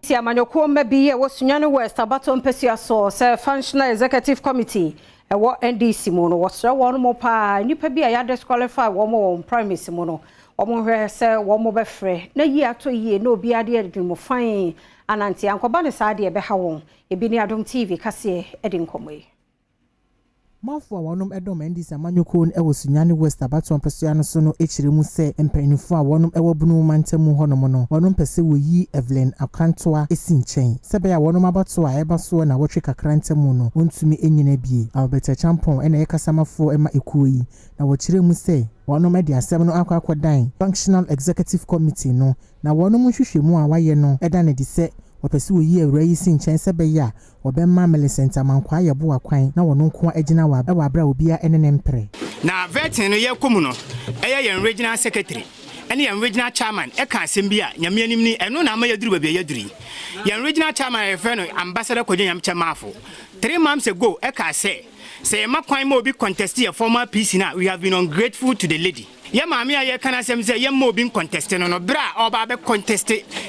Si amanyɔkuo mma bi a ɛwɔ Sunyani West abatoɔ mpasua so sɛ Functional Executive Committee ɛwɔ NDC mu no, wɔsrɛ wɔn mo paa, nnipa bi a yɛadisqualify wɔn wɔ wɔn primaries mu no, wɔn hwɛ sɛ wɔn bɛfrɛ na yie atɔ yie na obiara de adwuma fan anante ankɔba ne saa deɛ ɛbɛha wɔn. Ebi ne Adom TV kaseɛ ɛde nkɔmɔ yi. Manfo a wɔnom dɔm NDC amanyɔkuo no wɔ Sunyani West abatoɔ mpasua no so no kyerɛ mu sɛ mpanyinfoɔ a wɔnom wɔ Bunu mantam mu hɔnom no, wɔnom pɛ sɛ wɔyi Evelyn Akantoa si nkyɛn sɛ ɛbɛyɛ a wɔnom abatoɔ a ɛba soɔ na wɔtwe kakra ntam no, wɔntumi nyina bie. Albert Acheampong na ɛyɛ kasamafoɔ ma ekuo yi, na wɔkyerɛ mu sɛ wɔnom de asɛm no akɔ akɔdan Functional Executive Committee no, na wɔnom nhwehwɛmu a wɔayɛ no da no adi sɛ wɔpɛ sɛ wɔyi awura yi si nkyɛn sɛ ɛbɛyɛ a wɔbɛma Millicent Amankwaa Yeboah kwan na wɔno nko agyina wɔ ɛwɔ abere a obiara ne ne mpere. Na vetting no yɛkɔ mu no, ɛyɛ yɛn regional secretary ɛne yɛn regional chairman ɛka asɛm bi a Nyame anim ni, ɛno na ama yɛduru baabi a yɛduru yi. Yɛn regional chairman a yɛfrɛ no Ambassador Kwadwo Nyamkyɛ Maafo, 3 months ago ɛka sɛ sɛ yɛma kwan ma obi contest yɛ former PC no a, we have been ungrateful to the lady. Yɛ maame a yɛka no asɛm sɛ yɛmma obi ncontest no, berɛ a ɔba bɛ contest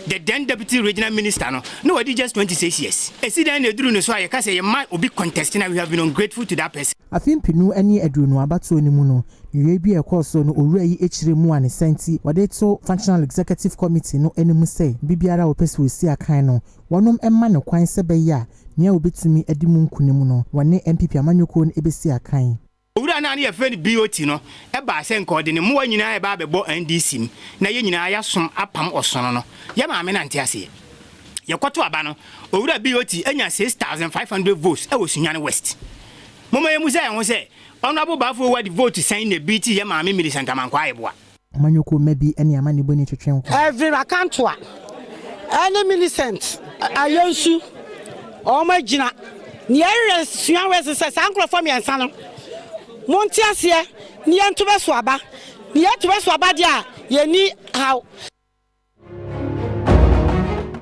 the then deputy regional minister no na wadi just 26 years. Ɛsi dan na ɛduru no so a yɛka sɛ yɛma obi contest na we have been ungrateful to that person? Afe 2020 abatoɔ no mu no, nwie bi a ɛkɔɔ so no, owura yi akyerɛ mu a ne sɛnti wɔde to Functional Executive Committee no anim sɛ biribiara a wɔpɛ sɛ wɔsi akan no, wɔnom ma no kwan sɛ bɛyɛ a nea wɔbɛtumi adi mu nkonim no, wɔne NPP amanyɔkuo no bɛsi akan. Owura no a ne yɛfrɛ no BOT no ɛbaa sɛ nka ɔde ne mmoa nyinaa ɛba abɛbɔ NDC mu na yɛn nyinaa yɛasom apam ɔsono no. Yɛ maame nante aseɛ, yɛkɔto aba no, owura BOT anya 6500 votes ɛwɔ Sunyane West. Momma yɛmu sɛ ɛho sɛ Honorable Baffour wadi vote sɛn na bi ti yɛ maame Millicent Amankwaa Yeboah? Amanyɔkuo mma bi ne amanebɔ ni twetwe nkɔ. Evelyn Akantoa ɛne Millicent Ayɛnsu, wɔn agyina nea ɛyɛ Sua West sɛ saa nkurɔfoɔ mmiɛnsa no, monte aseɛ ne yɛnto bɛso aba ne yɛto bɛso aba deɛ a yɛni haw.